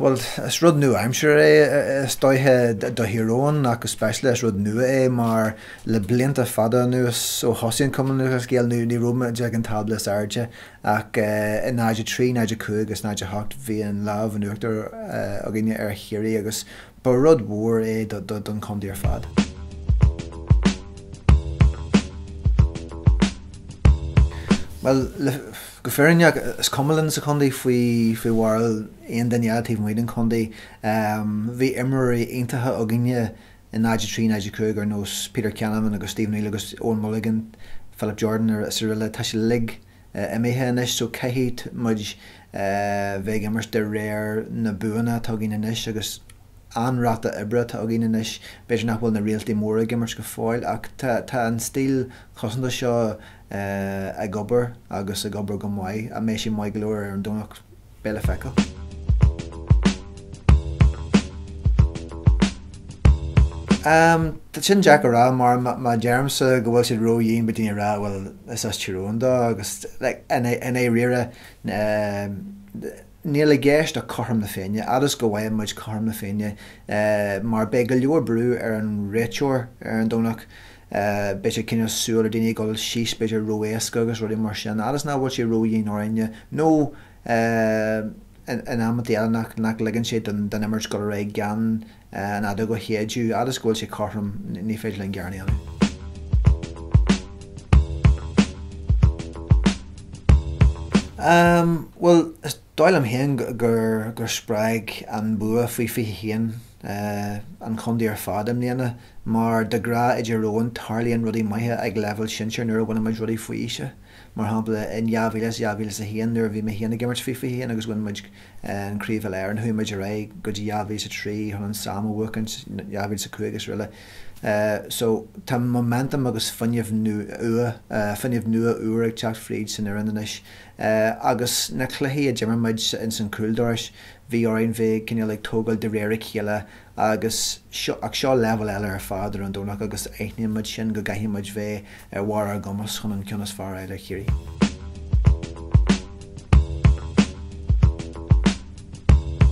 Bhuel, is rud nua-aimseartha é is dóiche do Thír Eoghain ach go speisialta is rud nua é mar le blianta fada anuas ó thosaigh an Cumann Lúthchleas Gael ní raibh muid ag an tábla is airde ach i 03, 05 agus 08 bhí an lámh in uachtar againne ar Chiarraí agus Ba rud mhór é don chontae ar fad. Bhuel, go fírinneach, is cuma linn sa chontae faoi faoi bharúil aon duine eile taobh amuigh den chontae. Bhí imreoirí iontacha againne i 03, 05 ar nós Peter Canavan agus Stephen O'Neill agus Eoin Mulligan, Philip Jordan is araile. Tá siad uilig imithe anois so caithfidh muid bheith ag imirt de réir na buanna atá againn anois agus an ráta oibre atá againn anois. B'fhéidir nach bhfuil na réaltaí móra ag imirt go fóill ach tá tá an stíl chosanta seo ag obair agus ag obair go maith. An mbeidh sé maith go leor ar an Domhnach? Beidh le feiceáil. Tá sin deacair a rá mar má deirimse go bhfuil siad ró-dhian beidh daoine ag rá bhuel is as Tír Eoghain dó agus like i ndáiríre níl i gceist ach cothrom na Féinne, fhad is go bhfaigheann muid cothrom na Féinne mar beidh go leor brú ar an réiteoir ar an Domhnach, beidh sé cineál súil ar daoine ag dul síos b'fhéidir ró-éasca agus rudaí mar sin, fhad is nach bhfuil sé ró-dhian orainne nó in amantaí eile nach ligeann sé don imirt dul ar aghaidh gan an fheadóg a shéideadh. Fhad is go bhfuil sé cothrom, ní féidir linn gearán a dhéanamh. Bhuel, is dóigh liom féin gur spreag an bua faoi 21 an chontae ar fad i mbliana mar de ghnáth i dTír Eoghain tarlaíonn rudaí maithe ag leibhéal sinsir nuair a bhaineann muid rudaí faoi aois. Mar shampla, in 2000 is 2001 nuair a bhí mé féin ag imirt faoi 21 agus bhain muid an Craobh Uile-Éireann, chuaigh muid ar aghaidh go dtí 2003 chun an Sam a bhuachaint, 2005 is araile. So, tá momentum agus fuinneamh nua, fuinneamh nua úr ag teacht fríd san fhoireann anois. Agus na cluichí a d'imir muid ins an chúldorais, bhí orainn bheith cineál ag tógáil de réir a chéile Agus seo, ach seo leibhéal eile ar fad ar an Domhnach agus aithníonn muid sin go gcaithfidh muid bheith ar bharr ár gcumas chun an ceann is fearr a fháil ar Chiarraí.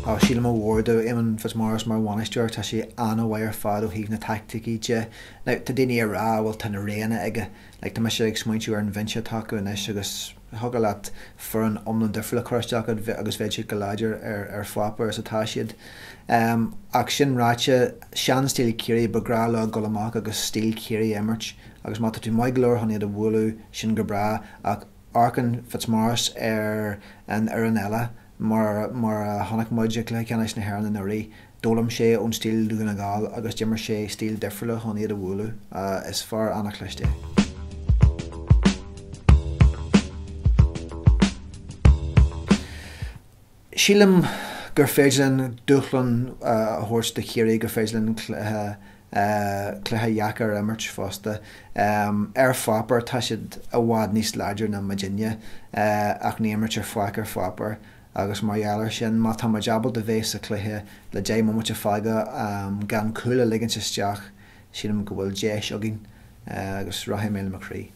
Á, sílim ó mhór do Éamonn Fitzmaurice mar bhainisteoir, tá sé an-mhaith ar fad ó thaobh na taicticí de. Now, tá daoine ag rá, bhuel tá na roghanna aige, like tá mise ag smaointiú ar an bhinse atá acu anois agus thiocfadh leat foireann iomlán difriúil a chur isteach agus bheadh siad chomh láidir ar pháipéar is atá siad. Ach sin ráite, sean-stíl Chiarraí, ba ghnách leo dul amach agus stíl Chiarraí a imirt agus má tá tú maith go leor chun iad a bhualadh, sin go breá ach amharcann Fitzmaurice ar an fhoireann eile mar mar a chonaic muid i gCluiche Ceannais na hÉireann anuraidh. D'fhoghlaim sé ón stíl Dhún na nGall agus d'imir sé stíl difriúla chun iad a bhualadh. Is fear an-chliste é. Sílim gur féidir linn dúshlán a thabhairt do Chiarraí, gur féidir linn cluiche cluiche dheacair a imirt fosta. Ar pháipéar tá siad i bhfad níos láidre ná muidinne ach ní imrítear faic ar pháipéar. Agus mar gheall air sin, má tá muid ábalta bheith sa chluiche le 10 mbomaite fágtha gan cúl a ligint isteach, sílim go bhfuil deis againn agus rachaidh mé le mo chroí.